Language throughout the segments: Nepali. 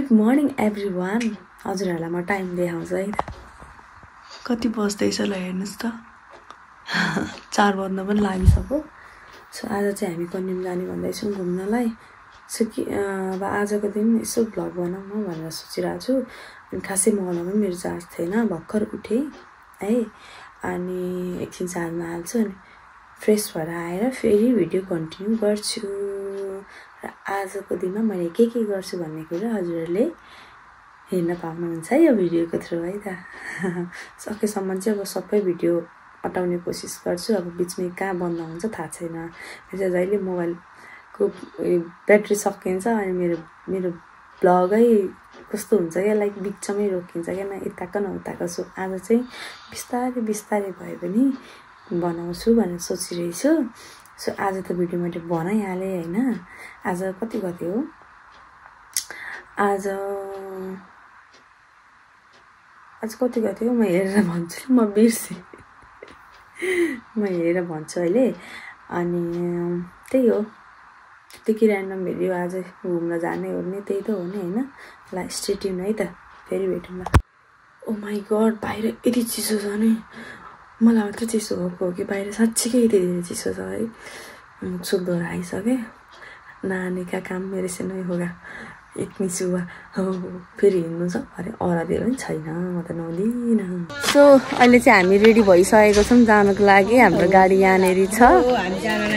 Good morning everyone. हजुरहरूलाई म टाइम देखाउँछु है त, कति बज्दैछ ल हेर्नुहोस् त, 4 बज्न पनि लागिसक्यो। सो आज चाहिँ हामी कन्याम जाने भन्दैछौँ घुम्नलाई। सो कि अब आजको दिन यसो भ्लग बनाऊँ न भनेर सोचिरहेको छु। अनि खासै मगाउन पनि मेरो चार्ज थिएन, भर्खर उठेँ है। अनि एकछिन चार्जमा हाल्छु अनि फ्रेस भएर आएर फेरि भिडियो कन्टिन्यू गर्छु। र आजको दिनमा मैले के गर्छु भन्ने कुरा हजुरहरूले हेर्न पाउनुहुन्छ है यो भिडियोको थ्रु है त। सकेसम्म चाहिँ अब सबै भिडियो अटाउने कोसिस गर्छु। अब बिचमा कहाँ बन्द हुन्छ थाहा छैन। मेरो जहिले मोबाइलको ब्याट्री सकिन्छ अनि मेरो भ्लगै कस्तो हुन्छ क्या, लाइक बिचमै रोकिन्छ क्या, न यताको न उताको। सो आज चाहिँ बिस्तारै भए पनि बनाउँछु भनेर सोचिरहेछु। सो आज त भिडियो मैले बनाइहालेँ होइन। आज कति गते हो, आज कति गते हो म हेरेर भन्छु, म बिर्सेँ, म हेरेर भन्छु अहिले। अनि त्यही हो, त्यति ऱ्यान्डम भिडियो आज घुम्न जाने ओर्ने त्यही त हो नि होइन। ल स्टे ट्युन है त, फेरि भेटौँ ल। ओ माई गड, बाहिर यति चिसो छ नि, मलाई मात्र चिसो भएको हो कि बाहिर साँच्चीकै यति धेरै चिसो छ है। मुख धोएर आइसकेँ, नहाने का काम मेरो से नै होगा, इतनी सुबह हो फेरि हिँड्नु छ। अरे अराधेर पनि छैन, म त नदिनँ। सो अहिले चाहिँ हामी रेडी भइसकेको छौँ जानको लागि। हाम्रो गाडी यहाँनिर छ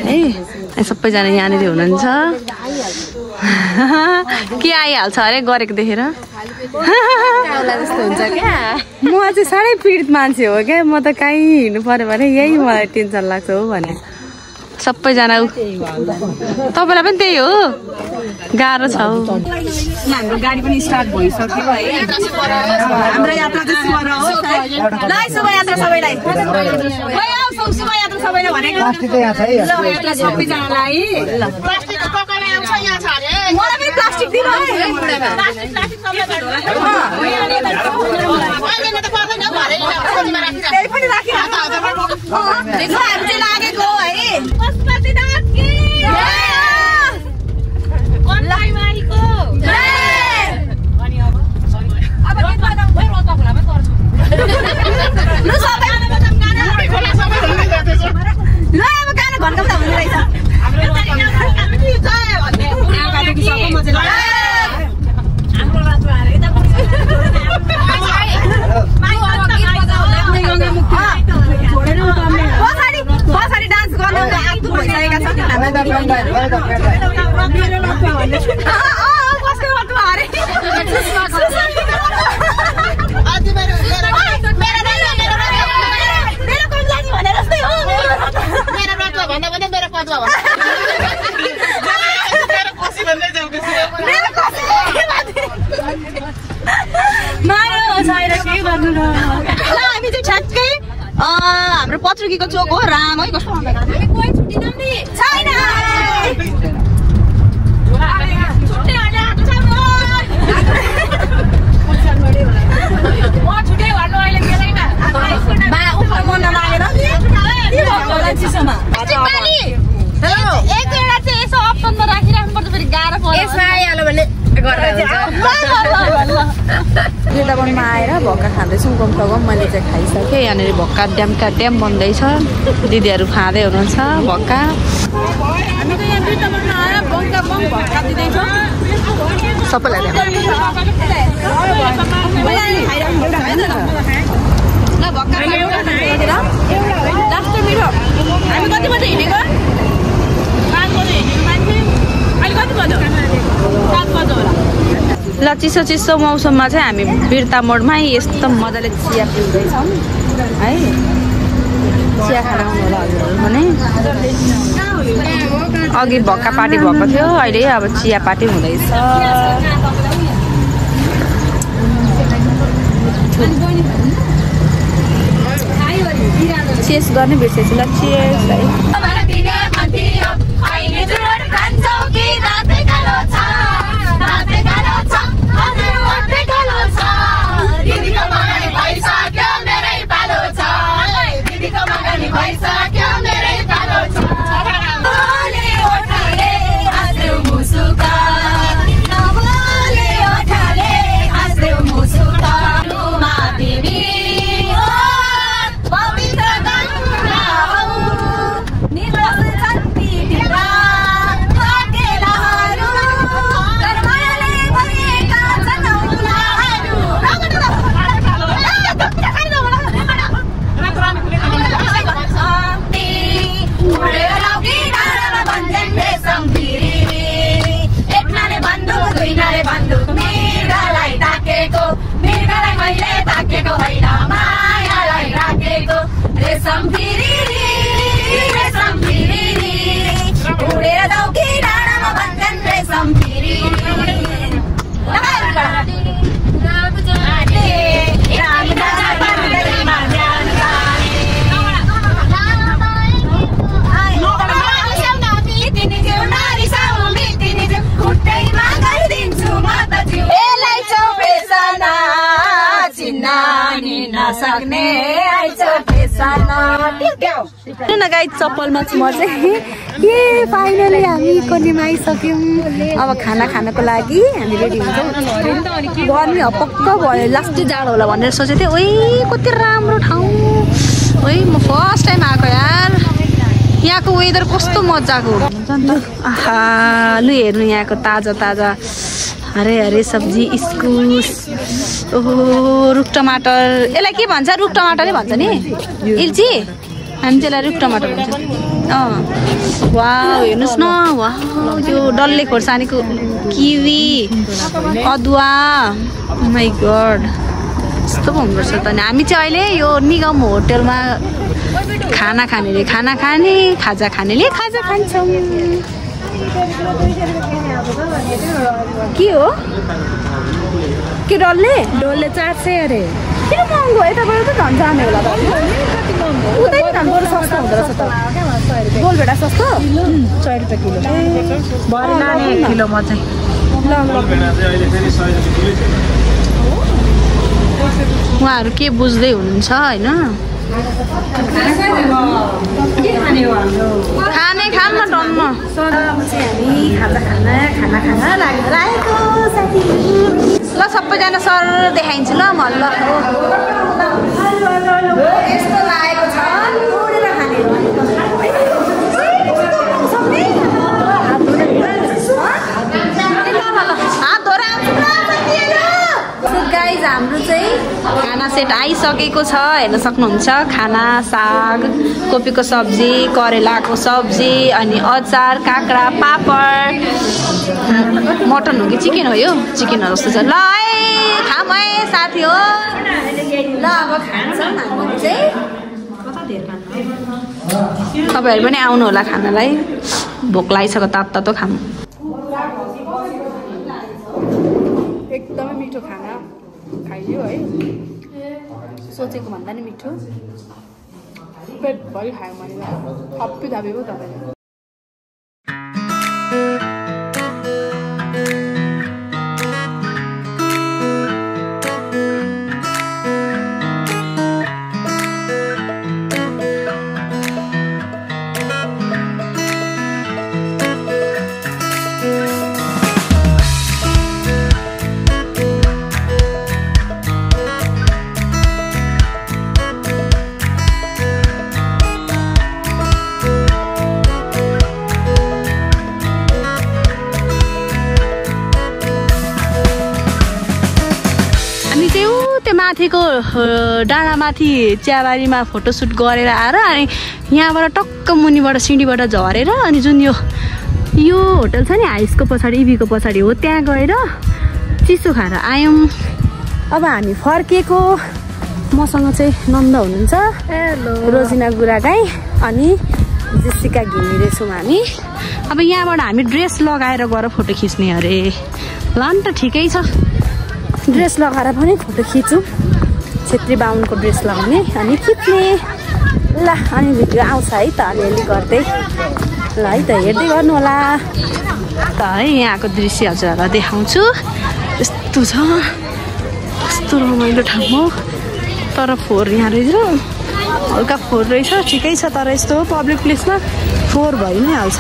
है, सबैजना यहाँनिर हुनुहुन्छ। के आइहाल्छ अरे गरेको देखेर जस्तो हुन्छ क्या। म चाहिँ साह्रै पीडित मान्छे हो क्या, म त कहीँ हिँड्नु पऱ्यो भने यही मलाई टेन्सन लाग्छ हो भने। सबैजना तपाईँलाई पनि त्यही हो, गाह्रो छ हौ। हाम्रो गाडी पनि स्टार्ट भइसक्यो है। हाम्रो यात्रा चाहिँ शुभ रहोस् है। ल शुभ यात्रा सबैलाई, शुभ यात्रा सबैलाई भनेको। ल यात्रा सबैजनालाई। ल प्लास्टिक ककले आउँछ यहाँ छ अरे, मलाई पनि प्लास्टिक दिनु है। प्लास्टिक सबैलाई अहिले न त पर्दैन भरे खोलीमा राखिरा, त्यही पनि राखिरा। देखो हामी चाहिँ लागेको है। पशुपतिनाथ की जय, कन्लाई मारीको जय। अनि अब गीत गाउँ भइ रोल्पा खोलामा गर्छु। ल सबै गाना खोला सबै भन्दै जाँदैछ। ल अब गाना घन्टाउँदा हुने रहेछ। हाम्रो रोल्पामा जय भन्ने आगादेखि सबै म चाहिँ हाम्रो रातो हारे यता पनि पछाडि डान्स गर्नु आतुर भइसकेका छन्। कसको बाटो हारे हामी चाहिँ ठ्याक्कै हाम्रो पत्रुकीको चोक हो। राम है कस्तो छैन वृन्दावनमा आएर भक्का खाँदैछौँ। गम मैले चाहिँ खाइसकेँ। यहाँनिर भक्का ड्याम बन्दैछ, दिदीहरू खाँदै हुनुहुन्छ भक्का। हामी त यहाँ वृन्दावनमा आएर भक्का दिँदैछौँ सबैलाई। ल भक्का लास्ट मिठो। हामी कति बजी हिँडेको, 5 बजी हिँडेको मान्छे, अहिले कति बज्यो, 7 बज्यो होला। ल चिसो मौसममा चाहिँ हामी बिर्ता मोडमै यस्तो मजाले चिया पिउँदैछौँ है। चिया खान आउनु होला हजुरहरू पनि। अघि भक्का पार्टी भएको थियो, अहिले अब चिया पार्टी हुँदैछ। चेस गर्ने बिर्सेछु ल, चेस है। मुसुका नबोले ओठाले उडेर जाऊ कि डाँडामा भन्छन् रेशम फेरि गाई चप्पलमा छु म चाहिँ ए फाइनली हामी कन्यामा आइसक्यौँ। अब खाना खानको लागि हामी रेडी हुन्छौँ। गर्मी हपक्क भयो, लास्टै जाडो होला भनेर सोचेको थिएँ। ओइ कति राम्रो ठाउँ, ओइ म फर्स्ट टाइम आएको यार। यहाँको वेदर कस्तो मजाको हुन्छ नि त। आहा लु हेर्नु यहाँको ताजा ताजा हरे हरे सब्जी, इस्कुस, ओहो रुख टमाटर, यसलाई के भन्छ? रुख टमाटरै भन्छ नि, इल्ची हामी त्यसलाई रुख टमाटर भन्छ। वाउ हेर्नुहोस् न, वाउ त्यो डल्ले खोर्सानीको किवी, अदुवा, माई गड यस्तो पो हुनुपर्छ त। अनि हामी चाहिँ अहिले यो निगम होटलमा खाना खानेले खाना खाने, खाजा खानेले खाजा खान्छौँ। के हो के डल्ले? डल्ले 400 अरे। किन महँगो? यताबाट त झन् जाने होला त। उतै नि झन् बरु सस्तो हुँदो रहेछ त। गोलभेडा सस्तो 100 रुपियाँ किलो। भरे लाने 1 किलो म चाहिँ। उहाँहरू के बुझ्दै हुनुहुन्छ होइन? खाने खान्न डन्न। हामी खाना लागेको साथीहरू। ल सबैजना सर देखाइन्छु ल म। ल यस्तो लागेको छ खाने गाइज हाम्रो चाहिँ खाना सेट आइसकेको छ, हेर्न सक्नुहुन्छ। खाना, साग, कोपीको सब्जी, करेलाको सब्जी, अनि अचार, काँक्रा, पापड, मटन हो कि चिकन हो? यो चिकन हो जस्तो छ। ल है खाम है साथी हो। ल अब खान्छौँ हामी चाहिँ। तपाईँहरू पनि आउनु होला खानालाई, भोक लागिसक्यो, तातो तातो खाम। एकदमै मिठो खाना खाइयो है, सोचेको भन्दा नि मिठो। पेटभरि खायो मैले, थप्पी थापे पो तपाईँले। माथिको डाँडामाथि चियाबारीमा फोटोसुट गरेर आएर अनि यहाँबाट टक्क मुनिबाट सिँढीबाट झरेर अनि जुन यो होटल छ नि हाइसको पछाडि, इभीको पछाडि हो, त्यहाँ गएर चिसो खाएर आयौँ। अब हामी फर्केको। मसँग चाहिँ नन्द हुनुहुन्छ, रोजिना गुरागाई अनि जेसिका घिमिरे छौँ हामी। अब यहाँबाट हामी ड्रेस लगाएर गएर फोटो खिच्ने अरे। ल नि त ठिकै छ, ड्रेस लगाएर पनि फोटो खिचौँ। छेत्री बाहुनको ड्रेस लगाउने अनि खिच्ने। ल अनि भिडियो आउँछ है त अलिअलि गर्दै। ल है त हेर्दै गर्नु होला त है। यहाँको दृश्य हजुरहरूलाई देखाउँछु। यस्तो छ, कस्तो रमाइलो ठाउँ हो। तर फोहोर यहाँ रहेछ, हल्का फोहोर रहेछ, ठिकै छ। तर यस्तो पब्लिक प्लेसमा फोहोर भइ नै हाल्छ।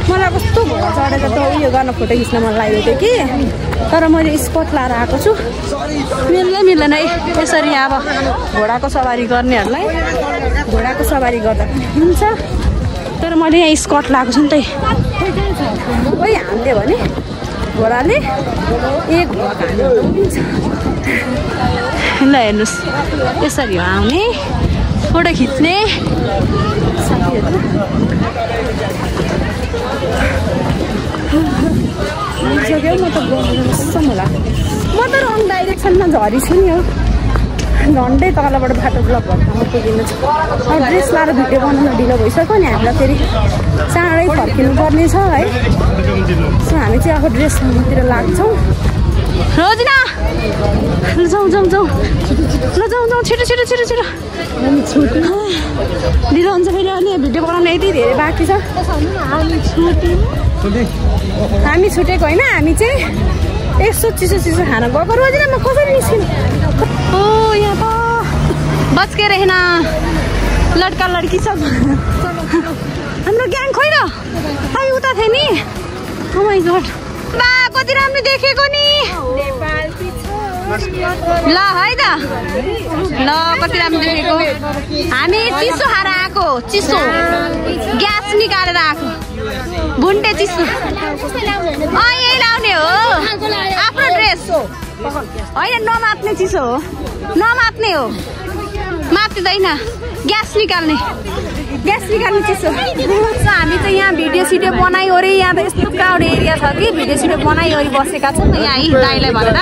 मलाई कस्तो घोडा चढेर त उयो गर्न फोटो खिच्न मन लागेको थियो कि, तर मैले स्पट लाएर आएको छु। मिल्दैन है यसरी। अब घोडाको सवारी गर्नेहरूलाई घोडाको सवारी गर्दा हुन्छ, तर मैले यहाँ स्कट लगाएको छु नि त। ओइ हान्दियो भने घोडाले एक घोडा हान्छ। ल हेर्नुहोस् यसरी आउने, फोटो खिच्ने साथीहरू। मिलिसक्यो म त गर्छु होला म त रङ डाइरेक्सनमा झरी छु नि हो झन्डै तलबाट बाटो ब्लक भएर पुगिनु छ अब ड्रेस लाएर भिडियो बनाउन ढिलो भइसक्यो नि हामीलाई फेरि चाँडै फर्किनु पर्ने छ है सो हामी चाहिँ अब ड्रेसतिर लाग्छौँ रोजिना जाउँ जाउँ जाउँ ल जाउँ जाउँ छिटो छिटो छिटो छिटो ढिलो हुन्छ फेरि अलि भिडियो बनाउन यति धेरै बाँकी छ हामी छुटेको होइन हामी चाहिँ यस्तो चिसो चिसो खाना गएको रोजिना म कसरी निस्किनु ओ यहाँ त बच के रहेन लड्का लड्की सब हाम्रो ग्याङ खोइ र हामी उता थियो नि ओ माइ गॉड बा कति राम्रो देखेको नि ल है त ल कति राम्रो देखेको हामी चिसो खाएर आएको चिसो ग्यास निकालेर आएको भुन्टे चिसो यही लाउने हो आफ्नो ड्रेस होइन नमात्ने चिसो हो नमात्ने हो मात्दैन ग्यास निकाल्ने चिसो हामी चाहिँ यहाँ भिडियो सिडियो बनाइवरी यहाँ त यस्तो क्राउड एरिया छ कि भिडियो सिडियो बनाइवरी बसेका छौँ यहाँ है दाइलाई भनेर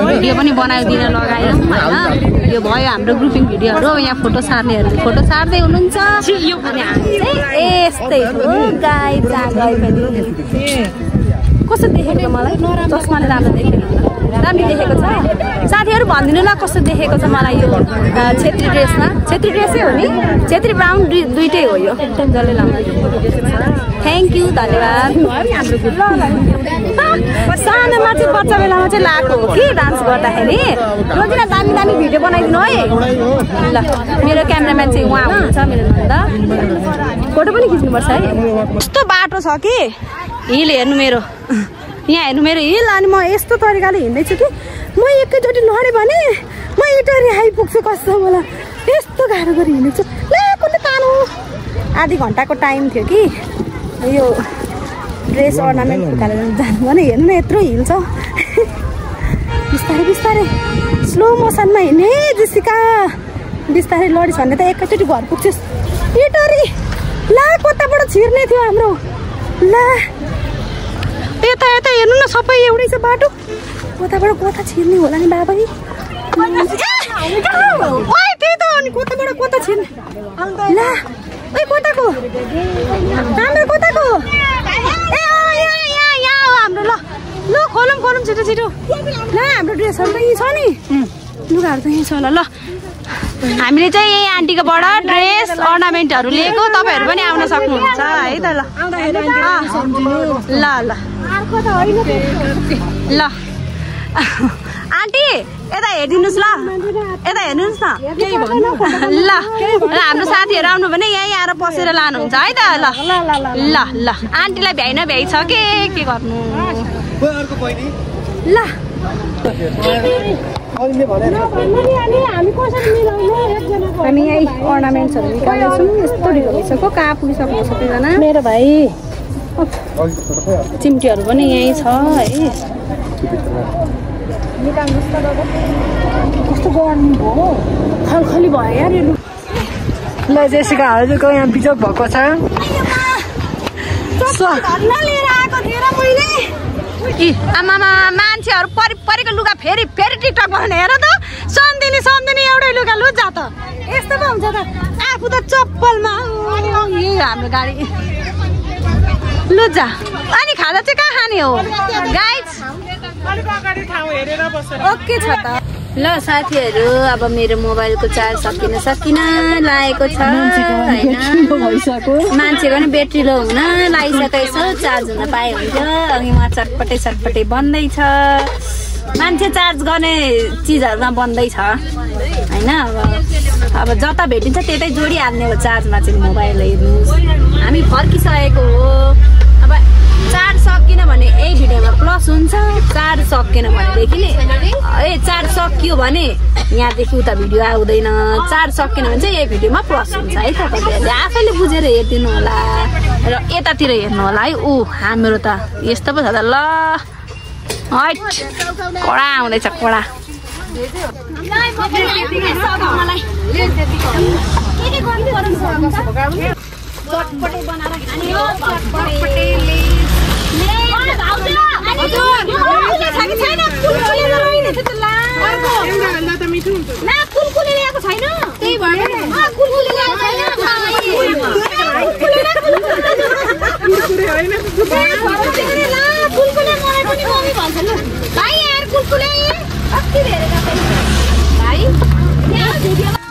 भिडियो पनि बनाइदिन लगायौँ होइन यो भयो हाम्रो ग्रुपिङ भिडियोहरू यहाँ फोटो सार्नेहरू फोटो सार्दै हुनुहुन्छ अनि हामी चाहिँ यस्तै हो गाई जहाँ गए पनि कस्तो देखेको मलाई चस्माले राम्रो देखेको राम्रो देखेको छ साथीहरू भनिदिनु ल कस्तो देखेको छ मलाई यो छेत्री ड्रेसमा छेत्री ड्रेसै हो नि छेत्री ब्राउन दुइटै हो यो जसले लाउँदै थ्याङ्क यू धन्यवाद सानोमा चाहिँ बच्चा बेलामा चाहिँ लगाएको हो कि डान्स गर्दाखेरि रोजिना दामी दामी भिडियो बनाइदिनु है ल मेरो क्यामेराम्यान चाहिँ उहाँ हुनुहुन्छ मेरो नन्दा फोटो पनि खिच्नुपर्छ है कस्तो बाटो छ कि हिल हेर्नु मेरो यहाँ हेर्नु मेरो हिल अनि म यस्तो तरिकाले हिँड्दैछु कि म एकैचोटि लडेँ भने म इटरी आइपुग्छु कस्तो मलाई यस्तो गाह्रो गरी हिँडेको छु ल कसले तानो आधी घन्टाको टाइम थियो कि यो ड्रेस अर्नामेन्ट फुकालेर जानु भने हेर्नु न यत्रो हिल छ बिस्तारै बिस्तारै स्लो मोसनमा हिँड्ने जेसिका बिस्तारै लडिस् भने त एकैचोटि घर पुग्छस् इटरी ला कताबाट छिर्ने थियो हाम्रो ला यता यता हेर्नु न सबै एउटै छ बाटो कताबाट कता छिर्ने होला नि बाबा त्यही त अनि कताबाट कता छिर्ने ला ओइ कताको हाम्रो कताको ए यहाँ हो हाम्रो ल ल खोलौँ खोलौँ छिटो छिटो ल हाम्रो ड्रेसहरू त यहीँ छ नि लुगाहरू त यहीँ छ होला ल हामीले चाहिँ यही आन्टीकोबाट ड्रेस अर्नामेन्टहरू लिएको तपाईँहरू पनि आउन सक्नुहुन्छ है त ल ल ल ल आन्टी यता हेरिदिनुहोस् ल यता हेर्नुहोस् न ल हाम्रो साथीहरू आउनु भने यहीँ आएर बसेर लानुहुन्छ है त ल ल ल आन्टीलाई भ्याइ नभ्याइ छ के गर्नु ल हामी यही अर्नामेन्ट्सहरू निकाल्दैछौँ यस्तो ढिलो भइसक्यो कहाँ पुगिसक्नु सबैजना मेरो भाइ चिम्टीहरू पनि यहीँ छ है कस्तो गर्नु भयो खलखली भयो यार ल जेसिका हजुरको यहाँ बिजोग भएको छ लिएर आएको थिएँ र मैले आमामा मान्छेहरू परेको लुगा फेरि टिकटक बनाउने हेर त सम्धिनी एउटै लुगा लु जा त यस्तो पो हुन्छ त आफू त चप्पलमा यही हाम्रो गाडी लु जा अनि खाजा चाहिँ कहाँ खाने हो गाइज ओके छ त ल साथीहरू अब मेरो मोबाइलको चार्ज सकिन लागेको छ मान्छेको नि ब्याट्री लो हुन लागिसकेको छ चार्ज हुन पाए हुन्थ्यो अनि उहाँ चटपटे बन्दैछ मान्छे चार्ज गर्ने चिजहरूमा बन्दैछ होइन अब जता भेटिन्छ त्यतै जोडिहाल्ने हो चार्जमा चाहिँ मोबाइल हेर्नुहोस् हामी फर्किसकेको हो अब चार्ज सकिएन भने यही भिडियोमा प्लस हुन्छ चार्ज सकिएन भनेदेखि चार्ज सकियो भने यहाँदेखि उता भिडियो आउँदैन चार्ज सकिएन भने चाहिँ यही भिडियोमा प्लस हुन्छ है तपाईँहरूले आफैले बुझेर हेरिदिनु होला र यतातिर हेर्नु होला है हाम्रो त यस्तो पो छ त ल हट कडा आउँदैछ कडा चटपटे बनाएर खाने हो चटपटे मिठो हुन्छ ना कुलकुले ल्याएको छैन त्यही भएर कुलकुले ल्याएको छैन कुरकुरे हैन कुलकुले मलाई पनि मम्मी भन्छ ल भाइ यार कुलकुले कति धेरै भाइ यहाँ भिडियो